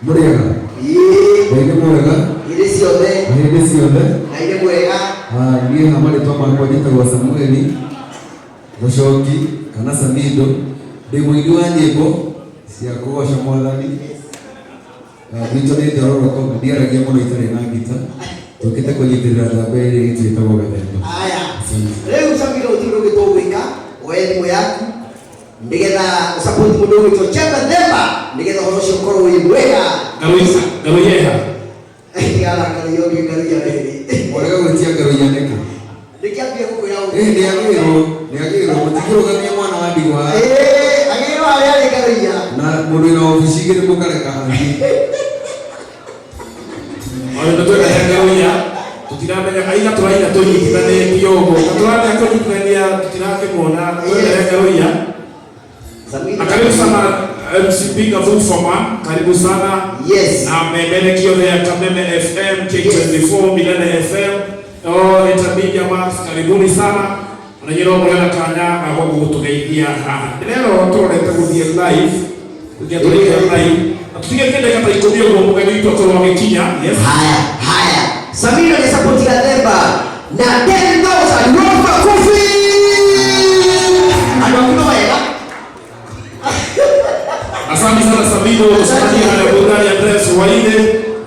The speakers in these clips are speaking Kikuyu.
Mũrĩega? Ĩĩ. Ngai nĩ mwega. Hĩndĩ ciothe. Na hĩndĩ ciothe. Ngai nĩ mwega. Ah, niĩ ha marĩtwa makwa njĩtagwo Samueli Mũcoki kana Samido. Ndĩ mũini wa nyĩmbo cia kũgoca Mwathani. Ah, gwitũ nĩ njororoko na ndiaragia mũno itarĩ na ngita. Tũkĩte kũnyitĩrĩra thamba ĩrĩa itũ ĩtagwo Gathemba. Haya. Asante. Rĩu Samido gũtirĩ ũndũ ũngĩ tũgwĩka, woe thimũ yaku nĩgetha ũsupport mũndũ ũgwĩtwo Chemba Themba nĩgetha ũhoro ũcio ũkorwo wĩ mwega. Ngaruisa, ngaruyeha. Tigana ngaruia ũngĩ ngaruia rĩrĩ. Warega gwĩtia ngaruia nĩkĩ? Nĩkĩambia gũkwĩra ũguo. Ĩĩ nĩagĩrĩirwo, nĩagĩrĩirwo mũtingĩrũgamia mwana wa ndigwa. Ĩĩ, agĩrĩirwo harĩa arĩ ngaruia. Na mũndũ wĩna obici igĩrĩ mũkareka athiĩ. Ona twendete ngaruia, tũtiramenya aina tũraina tũnyitithanĩtio ũguo. Na tũramenya kũnyitithania tũtirakĩmuona, twendete ngaruia. Samira. Na karibu sana MC Pinga Thufama, karibu sana. Na memerekio ya Kameme FM, K24, Milele FM, oh, Eta Media Max, karibuni sana. Na nyiro murena kanya ga gũgũtũgeithia haha. Ndĩrerwo tũrorete gũthiĩ live, tũthiĩ tũrĩkia live. Na tũtigĩtie ndagĩka ta 10 ũguo mũgeni witũ akorwo agĩkinya. Yes. Haya, haya. Samira ni support ya Themba na 10,000 roll makofi. Andũ aku no wega. Asante sana Samido, tusaidie na burudani ya Dress Waide.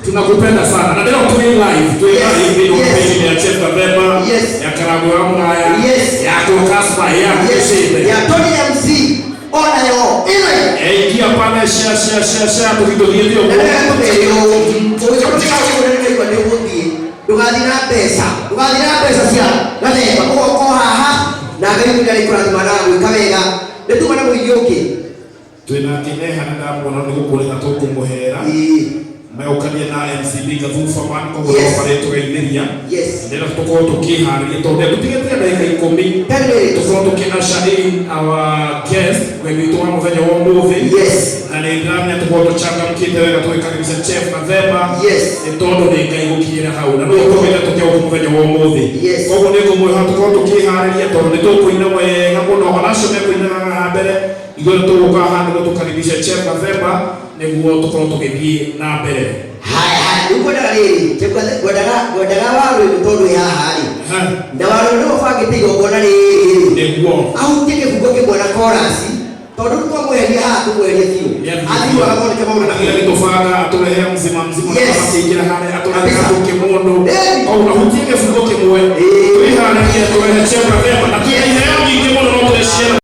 Tunakupenda sana. Na leo tuli live, tuli live ndio page ya Chef Kabeba, ya Karago ya Muraya, ya Kaspa, ya Kishinde. Ya Tony MC ona yo ile. Eh, ingia pale share share share share tukithuthie ndio. Na rĩrĩa tũkĩrĩ ũũ, ũgĩkorwo ũgĩkorwo nĩ nĩ ũgũthiĩ, ndũgathiĩ na mbeca, ndũgathiĩ na mbeca cia Gathemba, ũgoka o haha na Ngai nĩ arĩkũrathima na gwĩka wega. Nĩ tuma na mũingĩ ũngĩ. Twĩna Kĩneha na ndamuona nĩ gũkũrĩha tũkũmũhera. Megũkania na MC Binga Thubaman koguo no marĩ tũgeithĩria. Ndĩrenda tũkorwo tũkĩharĩria tondũ tũtigĩtie ndagĩka 10 tũkorwo tũkĩ usher in our guest mũgeni witũ wa mũthenya wa ũmũthĩ. Na nĩ ndĩramenya tũkorwo tũchangamkĩte wega tũgĩkaribisha Chef Gathemba. Nĩ tondũ nĩ Ngai gũkinyĩra hau na nĩwe ũtũmĩte tũke gũkũ mũthenya wa ũmũthĩ. Koguo nĩ ngũmwĩhoya tũkorwo tũkĩharĩria tondũ nĩ tũkũina wega mũno ona acio mekũinaga haha mbere ithuĩ nĩ tũgũka haha nĩguo tũkaribishe Chef Gathemba nĩguo tũkorwo tũgĩthiĩ na mbere. Haya, haya, rĩu ngwendaga rĩrĩ, ngwendaga ngwendaga warũĩ tondũ wĩ haha rĩ. Na warũĩ nĩwe ũbangĩte igongona rĩrĩ. Nĩguo. Ahutie kĩbungo kĩmwe na chorus, tondũ rĩu twamweheria haha tũmweherie biũ. Athiĩ agathondeke maũndũ na kũu. Agĩtũbanga atũrehe mzima mzima na akĩingĩra harĩa atũrehe gatũke mũndũ. Koguo ahutie kĩbungo kĩmwe. Twĩharĩrie tũrehe Chef Gathemba na twĩna iheo nyingĩ mũno no tũreciara.